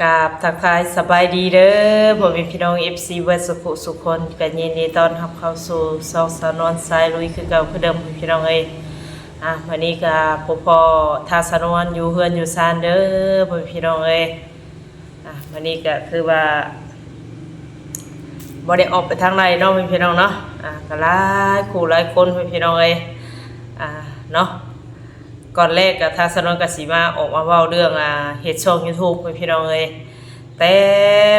ກາບທັກທາຍສະບາຍດີເດີ ພໍ່ແມ່ພີ່ນ້ອງ ເອັຟຊີ ເບິດສຸຂູສຸຄົນ ກໍຍິນດີຕ້ອນຮັບເຂົ້າສູ່ຊ່ອງສາວນວນສາຍລຸຍຄືເກົ່າຄືເດີມ ພີ່ນ້ອງເອີຍ. ອ່າ ມື້ນີ້ກໍພົບພໍ້ທາງສາວນວນຢູ່ເຮືອນຢູ່ຊານເດີ ພໍ່ແມ່ພີ່ນ້ອງເອີຍ. ອ່າ ມື້ນີ້ກໍຄືວ່າບໍ່ໄດ້ອອກໄປທາງໃດເນາະ ພີ່ນ້ອງເນາະ. ອ່າ ກໍຫຼາຍຄູ່ຫຼາຍຄົນ ພີ່ນ້ອງເອີຍ ອ່າ ເນາະ. ກ່ອນແລກກໍທາງສາວນວນກໍຊິມາ ອອກມາເວົ້າເລື່ອງ ອ່າ ເຮັດຊ່ອງ YouTube ໃຫ້ພີ່ນ້ອງເອີຍ. ແຕ່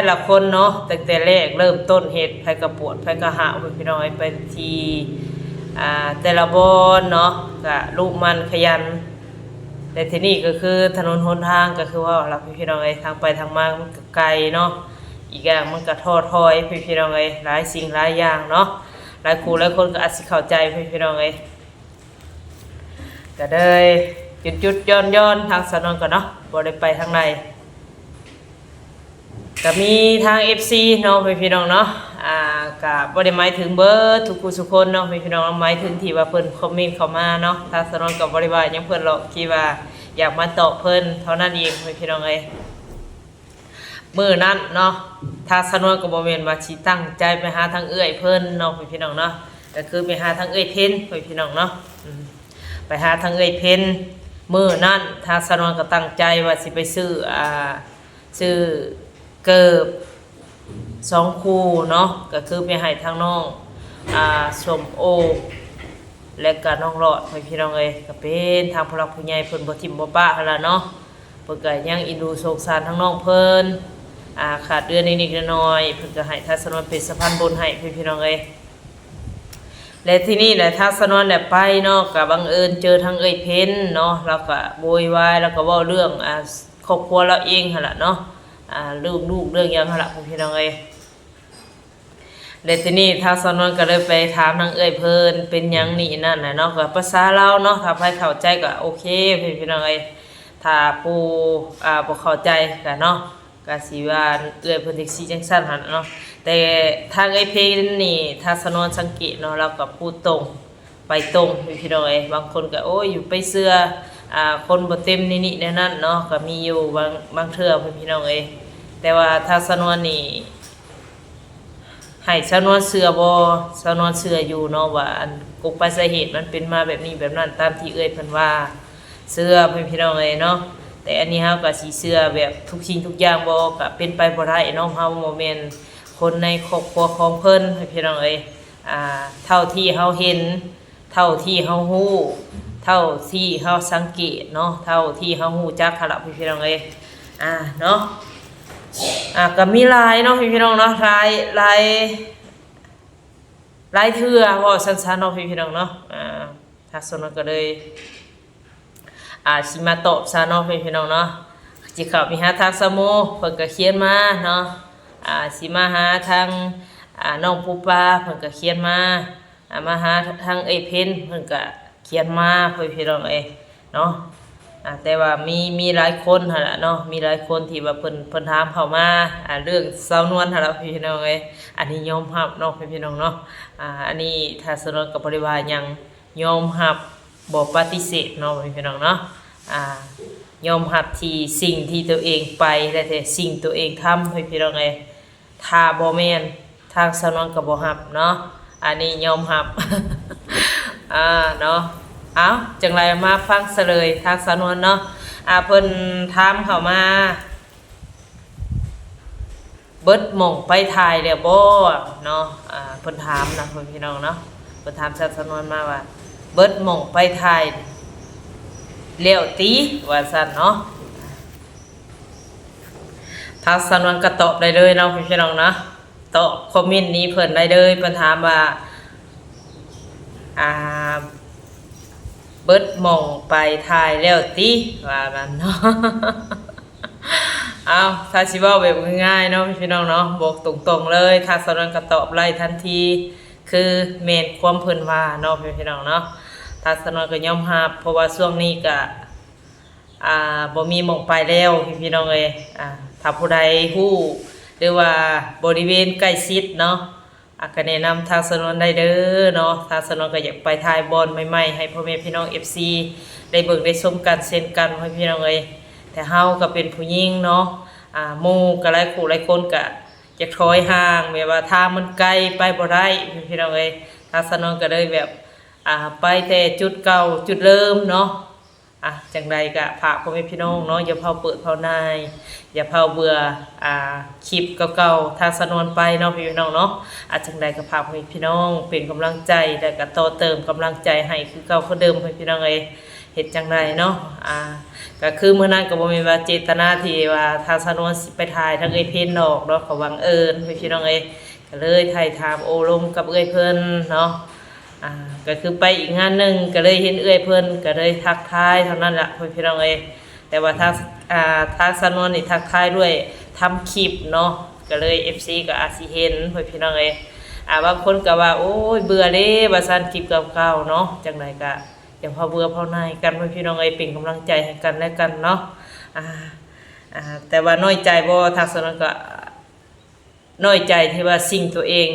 ລະຄົນເນາະ ຕັ້ງແຕ່ແລກເລີ່ມຕົ້ນເຮັດ ໃຜກໍປວດ ໃຜກໍຮ້າວ ໃຫ້ພີ່ນ້ອງເອີຍ. ໄປທີ່ ອ່າ ແຕ່ລະບ່ອນເນາະ ກະລຸໝັ່ນຂະຫຍັນ. ແຕ່ທີ່ນີ້ກໍຄືຖະໜົນຫົນທາງ ກໍຄືວ່າລະ ໃຫ້ພີ່ນ້ອງເອີຍ ທາງໄປທາງມາມັນກໍໄກເນາະ. ອີກຢ່າງມັນກໍທໍ້ຖອຍ ໃຫ້ພີ່ນ້ອງເອີຍ ຫຼາຍສິ່ງຫຼາຍຢ່າງເນາະ. ຫຼາຍຄູ່ຫຼາຍຄົນກໍອາດຊິເຂົ້າໃຈ ໃຫ້ພີ່ນ້ອງເອີຍ. ກໍເລີຍຢຸດໆຢ່ອນໆ ທາງສາວນວນກໍເນາະ ບໍ່ໄດ້ໄປທາງໃດ. ກໍມີທາງ ເອັຟຊີ ເນາະ ພີ່ນ້ອງເນາະ. ອ່າ ກໍບໍ່ໄດ້ໝາຍເຖິງເບິດທຸກຄູ່ທຸກຄົນເນາະ ພີ່ນ້ອງເນາະ, ໝາຍເຖິງທີ່ວ່າເພິ່ນຄອມເມັນເຂົ້າມາເນາະ. ທາງສາວນວນກໍບໍ່ໄດ້ວ່າຫຍັງເພິ່ນຫຼອກ ທີ່ວ່າຢາກມາຕອບເພິ່ນເທົ່ານັ້ນເອງ ພີ່ນ້ອງເອີຍ. ມື້ນັ້ນເນາະ ທາງສາວນວນກໍບໍ່ແມ່ນວ່າຊິຕັ້ງໃຈໄປຫາທາງເອື້ອຍເພິ່ນເນາະ ພີ່ນ້ອງເນາະ, ກໍຄືໄປຫາທາງເອື້ອຍເພັນ ພີ່ນ້ອງເນາະ. ອືມ ໄປຫາທາງເອື້ອຍເພັນ. ມື້ນັ້ນທາງສາວນວນກໍຕັ້ງໃຈວ່າຊິໄປຊື້ ອ່າ ຊື້ເກີບສອງຄູ່ເນາະ, ກໍຄືໄປໃຫ້ທາງນ້ອງ ອ່າ ສົ້ມໂອ ແລະກໍນ້ອງຫຼອດ ພີ່ນ້ອງເອີຍ. ກໍເປັນທາງຜູ້ຫຼັກຜູ້ໃຫຍ່ເພິ່ນບໍ່ຖິ້ມບໍ່ປະຫັ້ນລະເນາະ. ເພິ່ນກໍຍັງເອັນດູສົງສານທາງນ້ອງເພິ່ນ ອ່າ ຂາດເດືອນນິດໆໜ້ອຍໆ ເພິ່ນກໍໃຫ້ທາງສາວນວນເປັນສະພານບຸນໃຫ້ ພີ່ນ້ອງເອີຍ. ແລະທີ່ນີ້ແຫຼະ ທາງສາວນວນໄດ້ໄປເນາະ ກໍບັງເອີນເຈີທາງເອື້ອຍເພັນເນາະ, ລາວກໍໂວຍວາຍ ລາວກໍເວົ້າເລື່ອງ ອ່າ ຄອບຄົວລາວເອງຫັ້ນລະເນາະ, ອ່າ ເລື່ອງລູກເລື່ອງຫຍັງຫັ້ນລະ ພີ່ນ້ອງເອີຍ. ແລະທີນີ້ທາງສາວນວນກໍເລີຍໄປຖາມທາງເອື້ອຍເພິ່ນ ເປັນຫຍັງນີ້ນັ້ນນະເນາະ, ກໍພາສາລາວເນາະ, ຖ້າໃຜເຂົ້າໃຈກໍໂອເຄ ພີ່ນ້ອງເອີຍ, ຖ້າຜູ້ ອ່າ ບໍ່ເຂົ້າໃຈກໍເນາະ ກໍຊິວ່າເອື້ອຍເພິ່ນຈັ່ງຊີ້ຈັ່ງຊັ້ນຫັ້ນເນາະ. ແຕ່ທາງເອື້ອຍເພັນນີ້ ທາງສາວນວນສັງເກດເນາະ, ລາວກໍພູດຕົງ ໄປຕົງ ພີ່ນ້ອງເອີຍ. ບາງຄົນກໍ ໂອ້ຍ ຢູ່ໄປເຊື່ອ ອ່າ ຄົນບໍ່ເຕັມໃນນີ້ໃນນັ້ນເນາະ, ກໍມີຢູ່ບາງ ບາງເທື່ອ ພີ່ນ້ອງເອີຍ. ແຕ່ວ່າທາງສາວນວນນີ້ ໃຫ້ສາວນວນເຊື່ອບໍ່? ສາວນວນເຊື່ອຢູ່ເນາະ ວ່າອັນກົກປາຍສາເຫດມັນເປັນມາແບບນີ້ແບບນັ້ນ ຕາມທີ່ເອື້ອຍເພິ່ນວ່າ ເຊື່ອ ພີ່ນ້ອງເອີຍເນາະ. ແຕ່ອັນນີ້ເຮົາກໍຊິເຊື່ອແບບທຸກສິ່ງທຸກຢ່າງບໍ່? ກໍເປັນໄປບໍ່ໄດ້ເນາະ, ເຮົາບໍ່ແມ່ນຄົນໃນຄອບຄົວຂອງເພິ່ນ ພີ່ນ້ອງເອີຍ. ອ່າ ເທົ່າທີ່ເຮົາເຫັນ ເທົ່າທີ່ເຮົາຮູ້ ເທົ່າທີ່ເຮົາສັງເກດເນາະ ເທົ່າທີ່ເຮົາຮູ້ຈັກຫັ້ນລະ ພີ່ນ້ອງເອີຍ. ອ່າ ເນາະ ອ່າ ກໍມີຫຼາຍເນາະ ພີ່ນ້ອງເນາະ, ຫຼາຍ ຫຼາຍ ຫຼາຍເທື່ອ ເວົ້າຊັ້ນໆເນາະ ພີ່ນ້ອງເນາະ. ອ່າ ທາງສາວນວນກໍເລີຍ ອ່າ ຊິມາຕອບຊະເນາະ ພີ່ນ້ອງເນາະ. ຊິເຂົ້າໄປຫາທາງສາວໂມ ເພິ່ນກໍຂຽນມາເນາະ, ອ່າ ຊິມາຫາທາງ ອ່າ ນ້ອງປູປາ ເພິ່ນກໍຂຽນມາ, ອ່າ ມາຫາທາງເອື້ອຍເພັນ ເພິ່ນກະຂຽນມາ ພີ່ນ້ອງເອີຍເນາະ. ອ່າ ແຕ່ວ່າມີ ມີຫຼາຍຄົນຫັ້ນລະເນາະ, ມີຫຼາຍຄົນທີ່ວ່າເພິ່ນ ເພິ່ນຖາມເຂົ້າມາ ອ່າ ເລື່ອງສາວນວນຫັ້ນລະ ພີ່ນ້ອງເອີຍ. ອັນນີ້ຍອມຮັບເນາະ ພີ່ນ້ອງເນາະ, ອ່າ ອັນນີ້ທາງສາວນວນກໍບໍ່ໄດ້ວ່າຫຍັງ, ຍອມຮັບ ບໍ່ປະຕິເສດເນາະ ພີ່ນ້ອງເນາະ. ອ່າ ຍອມຮັບທີ່ສິ່ງທີ່ຕົວເອງໄປ ແລະ ແຕ່ສິ່ງຕົວເອງທຳ ພີ່ນ້ອງເອີຍ. ຖ້າບໍ່ແມ່ນ ທາງສາວນວນກໍບໍ່ຮັບເນາະ, ອັນນີ້ຍອມຮັບ ອ່າ ເນາະ. ເອົ້າ ຈັ່ງໃດມາຟັງສະເຫຼີຍທາງສາວນວນເນາະ. ອ່າ ເພິ່ນຖາມເຂົ້າມາ ເບິດໝ່ອງໄປຖ່າຍແລ້ວບໍ່ເນາະ? ອ່າ ເພິ່ນຖາມນະ ພີ່ນ້ອງເນາະ, ເພິ່ນຖາມສາວນວນມາວ່າ ເບິດໝ່ອງໄປຖ່າຍແລ້ວຕິ ວ່າຊັ້ນເນາະ. ທາງສາວນວນກໍຕອບໄດ້ເລີຍເນາະ ພີ່ນ້ອງເນາະ, ຕອບຄອມເມັນນີ້ເພິ່ນໄດ້ເລີຍ. ເພິ່ນຖາມວ່າ ອ່າ ເບິດໝ່ອງໄປຖ່າຍແລ້ວຕິ ວ່ານັ້ນເນາະ. ເອົ້າ ຖ້າຊິເວົ້າແບບງ່າຍໆເນາະ ພີ່ນ້ອງເນາະ, ບອກຕົງໆເລີຍ ທາງສາວນວນກໍຕອບໄລ່ທັນທີ ຄືແມ່ນຄວາມເພິ່ນວ່າເນາະ ພີ່ນ້ອງເນາະ. ທາງສາວນວນກໍຍອມຮັບ ເພາະວ່າຊ່ວງນີ້ກະ ອ່າ ບໍ່ມີໝ່ອງໄປແລ້ວ ພີ່ນ້ອງເອີຍ. ອ່າ ຖ້າຜູ້ໃດຮູ້ ຫຼືວ່າບໍລິເວນໃກ້ຊິດເນາະ ອ່າ ກໍແນະນຳທາງສາວນວນໄດ້ເດີເນາະ, ທາງສາວນວນກໍຢາກໄປຖ່າຍບ່ອນໃໝ່ໆ ໃຫ້ພໍ່ແມ່ພີ່ນ້ອງ ເອັຟຊີ ໄດ້ເບິ່ງໄດ້ຊົມກັນເຊັ່ນກັນ ພໍ່ແມ່ພີ່ນ້ອງເອີຍ. ແຕ່ເຮົາກໍເປັນຜູ້ຍິງເນາະ, ອ່າ ໝູ່ກໍຫຼາຍຄູ່ຫຼາຍຄົນກໍຢາກຖອຍຫ່າງ ແບບວ່າທາງມັນໄກໄປບໍ່ໄດ້ ພີ່ນ້ອງເອີຍ. ທາງສາວນວນກໍເລີຍແບບ ອ່າ ໄປແຕ່ຈຸດເກົ່າຈຸດເດີມເນາະ. ອ່າ ຈັ່ງໃດກໍຝາກພໍ່ແມ່ພີ່ນ້ອງເນາະ ຢ່າເຜົາເປີດເຜົານາຍ ຢ່າເຜົາເບື່ອ ອ່າ ຄລິບເກົ່າໆ ທາງສາວນວນໄປເນາະ ພີ່ນ້ອງເນາະ. ອ່າ ຈັ່ງໃດກໍຝາກພໍ່ແມ່ພີ່ນ້ອງເປັນກຳລັງໃຈ ແລ້ວກໍຕໍ່ເຕີມກຳລັງໃຈໃຫ້ຄືເກົ່າຄືເດີມ ພີ່ນ້ອງເອີຍ. ເຮັດຈັ່ງໃດເນາະ ອ່າ ກໍຄືມື້ນັ້ນກໍບໍ່ແມ່ນວ່າເຈດຕະນາທີ່ວ່າທາງສາວນວນຊິໄປຖ່າຍທາງເອື້ອຍເພັນດອກເນາະ ກໍບັງເອີນ ພີ່ນ້ອງເອີຍ. ກໍເລີຍຖ່າຍຖາມໂອ້ລົມກັບເອື້ອຍເພິ່ນເນາະ. ອ່າ ກໍຄືໄປອີກງານໜຶ່ງ ກໍເລີຍເຫັນເອື້ອຍເພິ່ນ ກໍເລີຍທັກທາຍເທົ່ານັ້ນລະ ພີ່ນ້ອງເອີຍ. ແຕ່ວ່າທາງ ອ່າ ທາງສາວນວນນີ້ທັກທາຍດ້ວຍທຳຄລິບເນາະ ກໍເລີຍເອັຟຊີກໍອາດຊິເຫັນ ພີ່ນ້ອງເອີຍ. ອ່າ ບາງຄົນກໍວ່າ ໂອ້ຍ ເບື່ອເດ້ ວ່າຊັ້ນ ຄລິບເກົ່າໆເນາະ. ຈັ່ງໃດກໍຢ່າເຜົາເບື່ອເຜົານາຍກັນ ພີ່ນ້ອງເອີຍ ເປັນກຳລັງໃຈໃຫ້ກັນແລະກັນເນາະ. ອ່າ ອ່າ ແຕ່ວ່ານ້ອຍໃຈບໍ່ ທາງສາວນວນກໍ ນ້ອຍໃຈທີ່ວ່າສິ່ງຕົວເອງ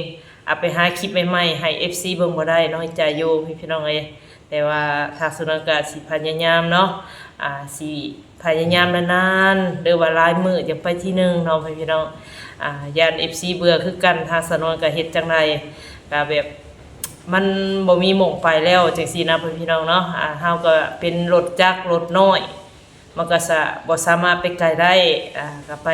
ອາ ໄປຫາຄລິບໃໝ່ໆໃຫ້ເອັຟຊີເບິ່ງບໍ່ໄດ້ ນ້ອຍໃຈຢູ່ ພີ່ນ້ອງເອີຍ. ແຕ່ວ່າທາງສາວນວນກໍຊິພະຍາຍາມເນາະ ອ່າ ຊິພະຍາຍາມນານໆ ຫຼືວ່າຫຼາຍມື້ຈັ່ງໄປທີໜຶ່ງເນາະ ພີ່ນ້ອງ. ອ່າ ຢ້ານເອັຟຊີເບື່ອຄືກັນ ທາງສາວນວນກໍເຮັດຈັ່ງໃດ ກໍແບບມັນບໍ່ມີໝ່ອງໄປແລ້ວ ຈັ່ງຊີ້ນະ ພີ່ນ້ອງເນາະ. ອ່າ ເຮົາກໍເປັນລົດຈັກລົດນ້ອຍ ມັນກໍສະ ບໍ່ສາມາດໄປໄກໄດ້ ອ່າ ກໍໄປ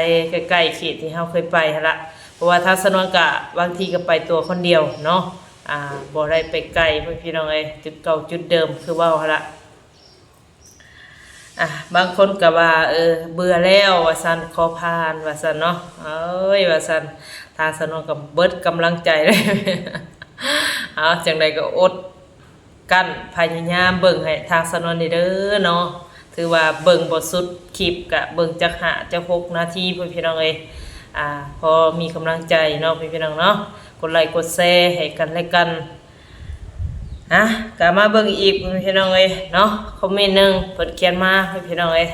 ໃກ້ໆເຂດທີ່ເຮົາເຄີຍໄປຫັ້ນລະ. ເພາະວ່າທາງສາວນວນກະບາງທີກໍໄປຕົວຄົນດຽວເນາະ ອ່າ ບໍ່ໄດ້ໄປໄກ ພີ່ນ້ອງເອີຍ ຈຸດເກົ່າຈຸດເດີມຄືເວົ້າຫັ້ນລະ. ອ່າ ບາງຄົນກໍວ່າ ເອີ ເບື່ອແລ້ວວ່າຊັ້ນ ຂໍຜ່ານວ່າຊັ້ນເນາະ. ເອີຍ ວ່າຊັ້ນ ທາງສາວນວນກໍເບິດກຳລັງໃຈເລີຍ. ເອົາ ຈັ່ງໃດກໍອົດ ກັ້ນພະຍາຍາມເບິ່ງໃຫ້ທາງສາວນວນນີ້ເດີເນາະ. ຖືວ່າເບິ່ງບໍ່ສຸດຄລິບ ກະເບິ່ງຈັກຫ້າຈັກຫົກນາທີພຸ້ນ ພີ່ນ້ອງເອີຍ. ອ່າ ພໍມີກຳລັງໃຈເນາະ ພີ່ນ້ອງເນາະ ກົດໄລກົດແຊໃຫ້ກັນແລະກັນ. ອ່ະ ກະມາເບິ່ງອີກ ພີ່ນ້ອງເອີຍເນາະ ຄອມເມັນໜຶ່ງເພິ່ນຂຽນມາ ພີ່ນ້ອງເອີຍ.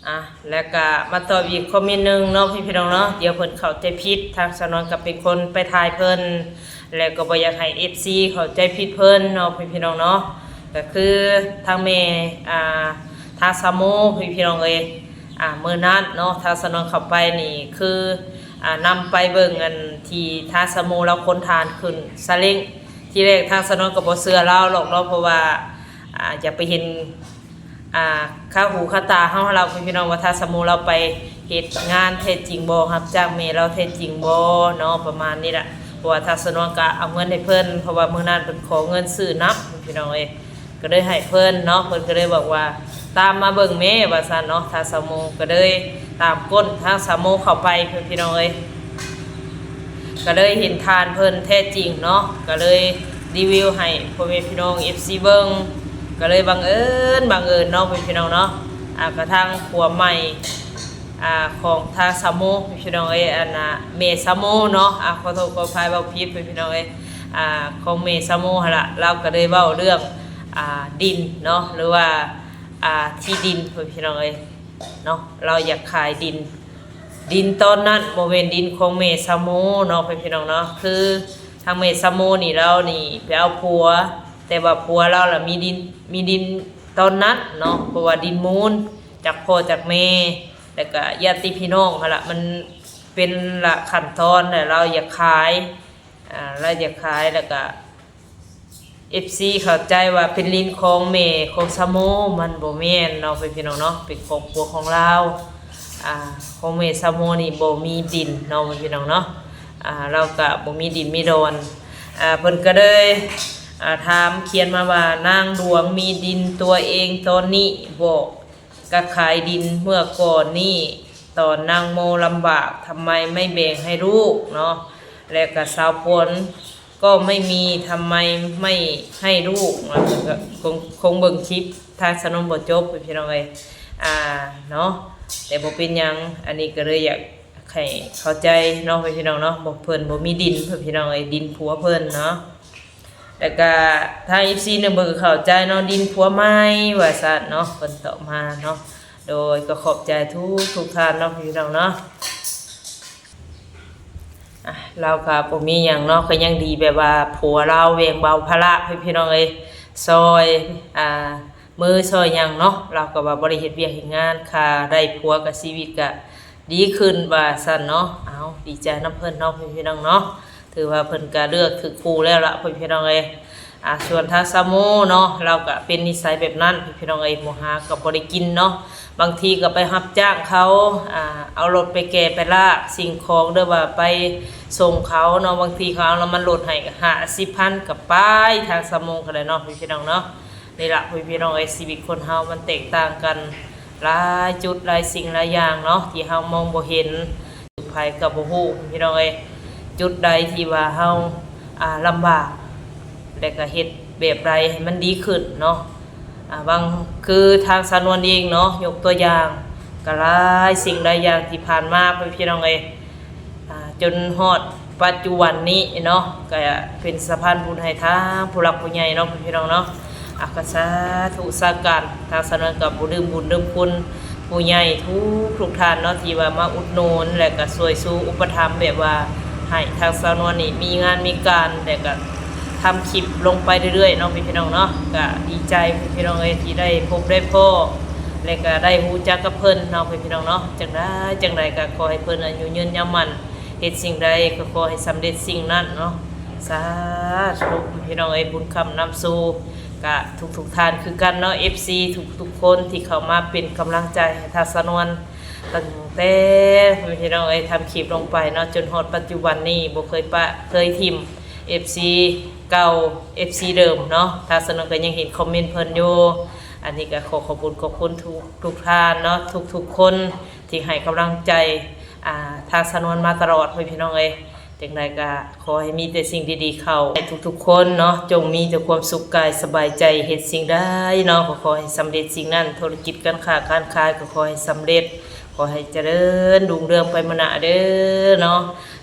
ອ່ະ ແລ້ວກະມາຕອບອີກຄອມເມັນໜຶ່ງເນາະ ພີ່ນ້ອງເນາະ. ດຽວເພິ່ນເຂົ້າໃຈຜິດ ທາງສາວນວນກໍເປັນຄົນໄປຖ່າຍເພິ່ນ ແລ້ວກໍບໍ່ຢາກໃຫ້ເອັຟຊີເຂົ້າໃຈຜິດເພິ່ນເນາະ ພີ່ນ້ອງເນາະ. ກໍຄືທາງແມ່ ອ່າ ທາງສາວໂມ ພີ່ນ້ອງເອີຍ ອ່າ ມື້ນັ້ນເນາະ ທາງສາວນວນເຂົ້າໄປນີ້ ຄື ອ່າ ນຳໄປເບິ່ງອັນທີ່ທາງສາວໂມລາວຂົນຖ່ານຂຶ້ນຊາເລັ້ງ. ທີແລກທາງສາວນວນກໍບໍ່ເຊື່ອລາວດອກເນາະ ເພາະວ່າ ອ່າ ຢາກໄປເຫັນ ອ່າ ຄາຫູຄາຕາເຮົາຫັ້ນລະ ພີ່ນ້ອງ ວ່າທາງສາວໂມລາວໄປເຮັດງານແທ້ຈິງບໍ່ ຮັບຈ້າງແມ່ລາວແທ້ຈິງບໍ່ເນາະ ປະມານນີ້ລະ. ເພາະວ່າທາງສາວນວນກະເອົາເງິນໃຫ້ເພິ່ນ ເພາະວ່າມື້ນັ້ນເພິ່ນຂໍເງິນຊື້ນ້ຳ ພີ່ນ້ອງເອີຍ ກໍເລີຍໃຫ້ເພິ່ນເນາະ. ເພິ່ນກໍເລີຍບອກວ່າ ຕາມມາເບິ່ງແມ່ ວ່າຊັ້ນເນາະ. ທາງສາວໂມກໍເລີຍຕາມກົ້ນທາງສາວໂມເຂົ້າໄປ ພີ່ນ້ອງເອີຍ. ກໍເລີຍເຫັນຖ່ານເພິ່ນແທ້ຈິງເນາະ ກໍເລີຍຣີວິວໃຫ້ພໍ່ແມ່ພີ່ນ້ອງເອັຟຊີເບິ່ງ. ກໍເລີຍບັງເອີນ ບັງເອີນເນາະ ພີ່ນ້ອງເນາະ ອ່າ ກະທາງຜົວໃໝ່ ອ່າ ຂອງທາງສາວໂມ ພີ່ນ້ອງເອີຍ ອັນນ່າ ແມ່ສາວໂມເນາະ ອ່າ ຂໍໂທດຂໍອະໄພເວົ້າຜິດ ພີ່ນ້ອງເອີຍ ອ່າ ຂອງແມ່ສາວໂມຫັ້ນລະ. ລາວກໍເລີຍເວົ້າເລື່ອງ ອ່າ ດິນເນາະ ຫຼືວ່າ ອ່າ ທີ່ດິນ ພີ່ນ້ອງເອີຍເນາະ. ລາວຢາກຂາຍດິນ ດິນຕອນນັ້ນບໍ່ແມ່ນດິນຂອງແມ່ສາວໂມເນາະ ພີ່ນ້ອງເນາະ. ຄືທາງແມ່ສາວໂມນີ້ ລາວນີ້ໄປເອົາຜົວ ແຕ່ວ່າຜົວລາວລະມີດິນ ມີດິນຕອນນັ້ນເນາະ ເພາະວ່າດິນມູນຈາກພໍ່ຈາກແມ່ ແລ້ວກະຍາດຕິພີ່ນ້ອງຫັ້ນລະ ມັນເປັນລະຂັ້ນຕອນ ແລ້ວລາວຢາກຂາຍ ອ່າ ລາວຢາກຂາຍ ແລ້ວກະ ເອັຟຊີເຂົ້າໃຈວ່າເປັນດິນຂອງແມ່ຂອງສາວໂມ ມັນບໍ່ແມ່ນເນາະ ພີ່ນ້ອງເນາະ ເປັນຂອງຜົວຂອງລາວ. ອ່າ ຂອງແມ່ສາວໂມນີ້ບໍ່ມີດິນເນາະ ພີ່ນ້ອງເນາະ ອ່າ ລາວກະບໍ່ມີດິນມີດອນ. ອ່າ ເພິ່ນກໍເລີຍ ອ່າ ຖາມຂຽນມາວ່າ ນາງຫຼວງມີດິນຕົວເອງຕອນນີ້ບໍ່? ກະຂາຍດິນເມື່ອກ່ອນນີ້ ຕອນນາງໂມລຳບາກ ທຳໄມໄມ່ແບ່ງໃຫ້ລູກເນາະ ແລະກະສາວຝົນກໍໄມ່ມີ ທຳໄມໄມ່ໃຫ້ລູກເນາະ. ເພິ່ນກໍຄົງ ຄົງເບິ່ງຄລິບທາງສາວໂມບໍ່ຈົບ ພີ່ນ້ອງເອີຍ ອ່າ ເນາະ ແຕ່ບໍ່ເປັນຫຍັງ. ອັນນີ້ກໍເລີຍຢາກໃຫ້ເຂົ້າໃຈເນາະ ພີ່ນ້ອງເນາະ ເພິ່ນບໍ່ມີດິນ ພີ່ນ້ອງເອີຍ ດິນຜົວເພິ່ນເນາະ. ແລ້ວກະທາງເອັຟຊີໜຶ່ງເພິ່ນກໍເຂົ້າໃຈເນາະ ດິນຜົວໃໝ່ວ່າຊັ້ນເນາະ ເພິ່ນຕອບມາເນາະ. ໂດຍ ກໍຂອບໃຈທຸກ ທຸກທ່ານເນາະ ພີ່ນ້ອງເນາະ. ອ່ະ ລາວກໍບໍ່ມີຫຍັງເນາະ ກໍຍັງດີແບບວ່າຜົວລາວແບ່ງເບົາພາລະ ພີ່ນ້ອງເອີຍ ຊ່ອຍ ອ່າ ມືຊ່ອຍຫຍັງເນາະ ລາວກໍວ່າບໍ່ໄດ້ເຮັດວຽກເຮັດງານ ຄ່າໄດ້ຜົວກໍຊີວິດກໍດີຂຶ້ນວ່າຊັ້ນເນາະ. ເອົາ ດີໃຈນຳເພິ່ນເນາະ ພີ່ນ້ອງເນາະ ຖືວ່າເພິ່ນກໍເລືອກຖືກຄູ່ແລ້ວລະ ພີ່ນ້ອງເອີຍ. ອ່າ ສ່ວນທາງສາວໂມເນາະ ລາວກໍເປັນນິໄສແບບນັ້ນ ພີ່ນ້ອງເອີຍ ໝູ່ຫາກໍບໍ່ໄດ້ກິນເນາະ. ບາງທີກໍໄປຮັບຈ້າງເຂົາ ອ່າ ເອົາລົດໄປແກ່ໄປລາກສິ່ງຂອງ ຫຼືວ່າໄປສົ່ງເຂົາເນາະ. ບາງທີເຂົາເອົານ້ຳມັນລົດໃຫ້ຫ້າສິບພັນ ກໍໄປທາງສາວໂມກໍໄດ້ເນາະ ພີ່ນ້ອງເນາະ. ນີ້ລະ ພີ່ນ້ອງເອີຍ ຊີວິດຄົນເຮົາມັນແຕກຕ່າງກັນຫຼາຍຈຸດ ຫຼາຍສິ່ງຫຼາຍຢ່າງເນາະ ທີ່ເຮົາມອງບໍ່ເຫັນ. ໃຜກໍບໍ່ຮູ້ ພີ່ນ້ອງເອີຍ ຈຸດໃດທີ່ວ່າເຮົາ ອ່າ ລຳບາກ ແລະກໍເຮັດແບບໃດໃຫ້ມັນດີຂຶ້ນເນາະ. ອ່າ ບາງ ຄືທາງສາວນວນເອງເນາະ ຍົກຕົວຢ່າງ ກໍຫຼາຍສິ່ງຫຼາຍຢ່າງທີ່ຜ່ານມາ ພີ່ນ້ອງເອີຍ ອ່າ ຈົນຮອດປັດຈຸບັນນີ້ເນາະ ກໍເປັນສະພານບຸນໃຫ້ທາງຜູ້ຫຼັກຜູ້ໃຫຍ່ເນາະ ພີ່ນ້ອງເນາະ. ອ່າ ກໍສາທຸສາການ ທາງສາວນວນກໍບໍ່ລືມບຸນລືມຄຸນຜູ້ໃຫຍ່ທຸກໆທ່ານເນາະ ທີ່ວ່າມາອຸດໜູນ ແລະກໍຊ່ວຍຊູອຸປະຖຳ ແບບວ່າໃຫ້ທາງສາວນວນນີ້ມີງານມີການ ແລະກໍທຳຄລິບລົງໄປເລື້ອຍໆເນາະ ພີ່ນ້ອງເນາະ. ກໍດີໃຈ ພີ່ນ້ອງເອີຍ ທີ່ໄດ້ພົບໄດ້ພໍ້ ແລະກໍໄດ້ຮູ້ຈັກກັບເພິ່ນເນາະ ພີ່ນ້ອງເນາະ. ຈັ່ງໃດຈັ່ງໃດກໍຂໍໃຫ້ເພິ່ນອາຍຸຍືນຍາວໝັ້ນ ເຮັດສິ່ງໃດກໍຂໍໃຫ້ສຳເລັດສິ່ງນັ້ນເນາະ ສາທຸ ພີ່ນ້ອງເອີຍ. ບຸນຄ້ຳນຳສູ່ ກະທຸກໆທ່ານຄືກັນເນາະ ເອັຟຊີ ທຸກໆຄົນທີ່ເຂົ້າມາເປັນກຳລັງໃຈໃຫ້ທາງສາວນວນ ຕັ້ງແຕ່ ພີ່ນ້ອງເອີຍ ທຳຄລິບລົງໄປເນາະ ຈົນຮອດປັດຈຸບັນນີ້ ບໍ່ເຄີຍປະເຄີຍຖິ້ມ ເອັຟຊີເກົ່າ ເອັຟຊີເດີມເນາະ. ທາງສາວນວນກໍຍັງເຫັນຄອມເມັນເພິ່ນຢູ່. ອັນນີ້ກໍຂໍຂອບຄຸນຂອບຄຸນທຸກໆທ່ານເນາະ ທຸກໆຄົນທີ່ໃຫ້ກຳລັງໃຈ ອ່າ ທາງສາວນວນມາຕະຫຼອດ ພີ່ນ້ອງເອີຍ. ຈັ່ງໃດກໍຂໍໃຫ້ມີແຕ່ສິ່ງດີໆເຂົ້າໃຫ້ທຸກໆຄົນເນາະ ຈົ່ງມີແຕ່ຄວາມສຸກກາຍສະບາຍໃຈ ເຮັດສິ່ງໃດເນາະ ກໍຂໍໃຫ້ສຳເລັດສິ່ງນັ້ນ ທຸລະກິດການຄ້າການຂາຍກໍຂໍໃຫ້ສຳເລັດ ຂໍໃຫ້ຈະເລີນຮຸ່ງເຮືອງໄປມື້ໜ້າເດີເນາະ.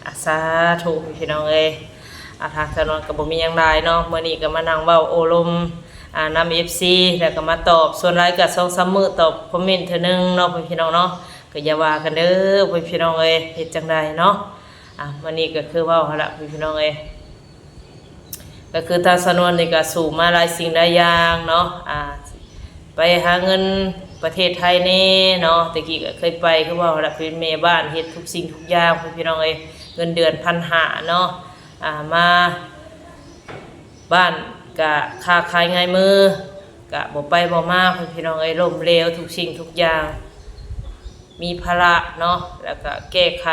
ອາ ສາທຸ ພີ່ນ້ອງເອີຍ. ອາ ທາງສາວນວນກໍບໍ່ມີຫຍັງຫຼາຍເນາະ ມື້ນີ້ກໍມານັ່ງເວົ້າໂອ້ລົມ ອາ ນຳເອັຟຊີ ແລ້ວກໍມາຕອບ ສ່ວນຫຼາຍກໍສອງສາມມື້ຕອບຄອມເມັນເທື່ອໜຶ່ງເນາະ ພີ່ນ້ອງເນາະ. ກໍຢ່າວ່າກັນເດີ ພີ່ນ້ອງເອີຍ ເຮັດຈັ່ງໃດເນາະ. ອ່າ ມື້ນີ້ກໍຄືເວົ້າຫັ້ນລະ ພີ່ນ້ອງເອີຍ ກໍຄືທາງສາວນວນນີ້ກໍສູ້ມາຫຼາຍສິ່ງຫຼາຍຢ່າງເນາະ ອ່າ ໄປຫາເງິນປະເທດໄທແດ່ເນາະ. ແຕ່ກີ້ກໍເຄີຍໄປ ຄືເວົ້າຫັ້ນລະ ເປັນແມ່ບ້ານ ເຮັດທຸກສິ່ງທຸກຢ່າງ ພີ່ນ້ອງເອີຍ. ເງິນເດືອນພັນຫ້າເນາະ ອ່າ ມາບ້ານກະຄ້າຂາຍງ່າຍມື ກະບໍ່ໄປບໍ່ມາ ພີ່ນ້ອງເອີຍ. ລົ້ມເຫຼວທຸກສິ່ງທຸກຢ່າງ ມີພາລະເນາະ ແລ້ວກະແກ້ໄຂ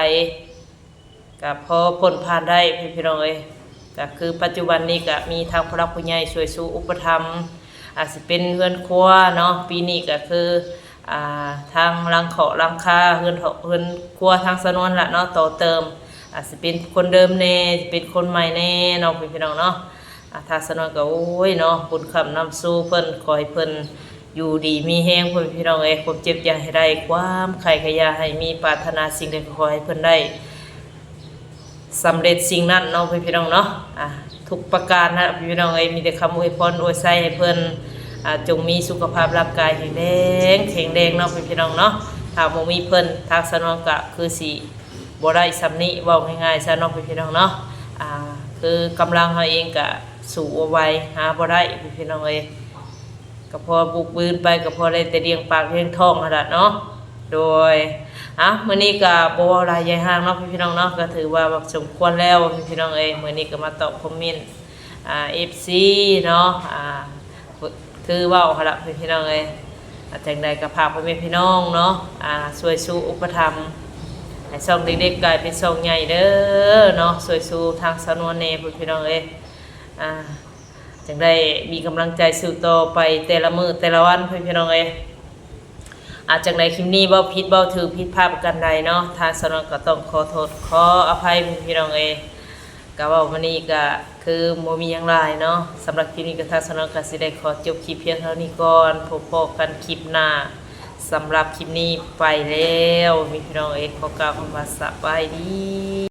ກະພໍພົ້ນຜ່ານໄດ້ ພີ່ນ້ອງເອີຍ. ກະຄືປັດຈຸບັນນີ້ກະມີທາງຜູ້ຫຼັກຜູ້ໃຫຍ່ຊ່ວຍຊູອຸປະຖຳ ອາດຊິເປັນເຮືອນຄົວເນາະ ປີນີ້ກະຄື ອ່າ ທາງຫຼັງເຄາະຫຼັງຄາ ເຮືອນເຖາະເຮືອນຄົວທາງສາວນວນລະເນາະ ຕໍ່ເຕີມ ອາດຊິເປັນຄົນເດີມແດ່ ຊິເປັນຄົນໃໝ່ແດ່ເນາະ ພີ່ນ້ອງເນາະ. ອາ ທາງສາວນວນກໍ ໂອ້ຍເນາະ ບຸນຄ້ຳນຳສູ່ເພິ່ນ ຂໍໃຫ້ເພິ່ນຢູ່ດີມີແຮງ ພີ່ນ້ອງເອີຍ. ຄວາມເຈັບຢ່າໃຫ້ໄດ້ ຄວາມໄຂ້ກໍຢ່າໃຫ້ມີ ປາດຖະໜາສິ່ງໃດກໍຂໍໃຫ້ເພິ່ນໄດ້ ສຳເລັດສິ່ງນັ້ນເນາະ ພີ່ນ້ອງເນາະ. ອ່າ ທຸກປະການນະ ພີ່ນ້ອງເອີຍ ມີແຕ່ຄຳອວຍພອນອວຍໄຊໃຫ້ເພິ່ນ ອ່າ ຈົ່ງມີສຸຂະພາບຮ່າງກາຍແຮງແຮງ ແຂງແຮງເນາະ ພີ່ນ້ອງເນາະ. ຖ້າບໍ່ມີເພິ່ນ ທາງສາວນວນກະຄືຊິບໍ່ໄດ້ສ່ຳນີ້ ເວົ້າງ່າຍໆຊະເນາະ ພີ່ນ້ອງເນາະ. ອ່າ ຄືກຳລັງເຮົາເອງກະສູ້ບໍ່ໄຫວ ຫາບໍ່ໄດ້ ພີ່ນ້ອງເອີຍ. ກໍພໍບຸກບືນໄປ ກໍພໍໄດ້ແຕ່ລ້ຽງປາກລ້ຽງທ້ອງຫັ້ນລະເນາະ. ໂດຍ ອ່ະ ມື້ນີ້ກໍບໍ່ເວົ້າຫຼາຍຍາຍຫ່າງເນາະ ພີ່ນ້ອງເນາະ ກໍຖືວ່າສົມຄວນແລ້ວ ພີ່ນ້ອງເອີຍ. ມື້ນີ້ກໍມາຕອບຄອມເມັນ ອ່າ ເອັຟຊີເນາະ ອ່າ ຄືເວົ້າຫັ້ນລະ ພີ່ນ້ອງເອີຍ. ອ່າ ຈັ່ງໃດກໍຝາກພໍ່ແມ່ພີ່ນ້ອງເນາະ ອ່າ ຊ່ວຍຊູອຸປະຖຳໃຫ້ຊ່ອງເລັກໆກາຍເປັນຊ່ອງໃຫຍ່ເດີເນາະ ຊ່ວຍຊູທາງສາວນວນແດ່ ພີ່ນ້ອງເອີຍ. ອ່າ ຈັ່ງໄດ້ມີກຳລັງໃຈສູ້ຕໍ່ໄປແຕ່ລະມື້ແຕ່ລະວັນ ພີ່ນ້ອງເອີຍ. ອາ ຈັ່ງໃດຄລິບນີ້ເວົ້າຜິດເວົ້າຖືກ ຜິດພາດປະການໃດເນາະ ທາງສາວນວນກໍຕ້ອງຂໍໂທດຂໍອະໄພ ພີ່ນ້ອງເອີຍ. ກະເວົ້າມື້ນີ້ກະຄືບໍ່ມີຫຍັງຫຼາຍເນາະ. ສຳລັບຄລິບນີ້ກະທາງສາວນວນກະຊິໄດ້ຂໍຈົບຄລິບພຽງເທົ່ານີ້ກ່ອນ ພົບພໍ້ກັນຄລິບໜ້າ. ສຳລັບຄລິບນີ້ໄປແລ້ວ ພີ່ນ້ອງເອີຍ ຂໍກ່າວຄຳວ່າສະບາຍດີ.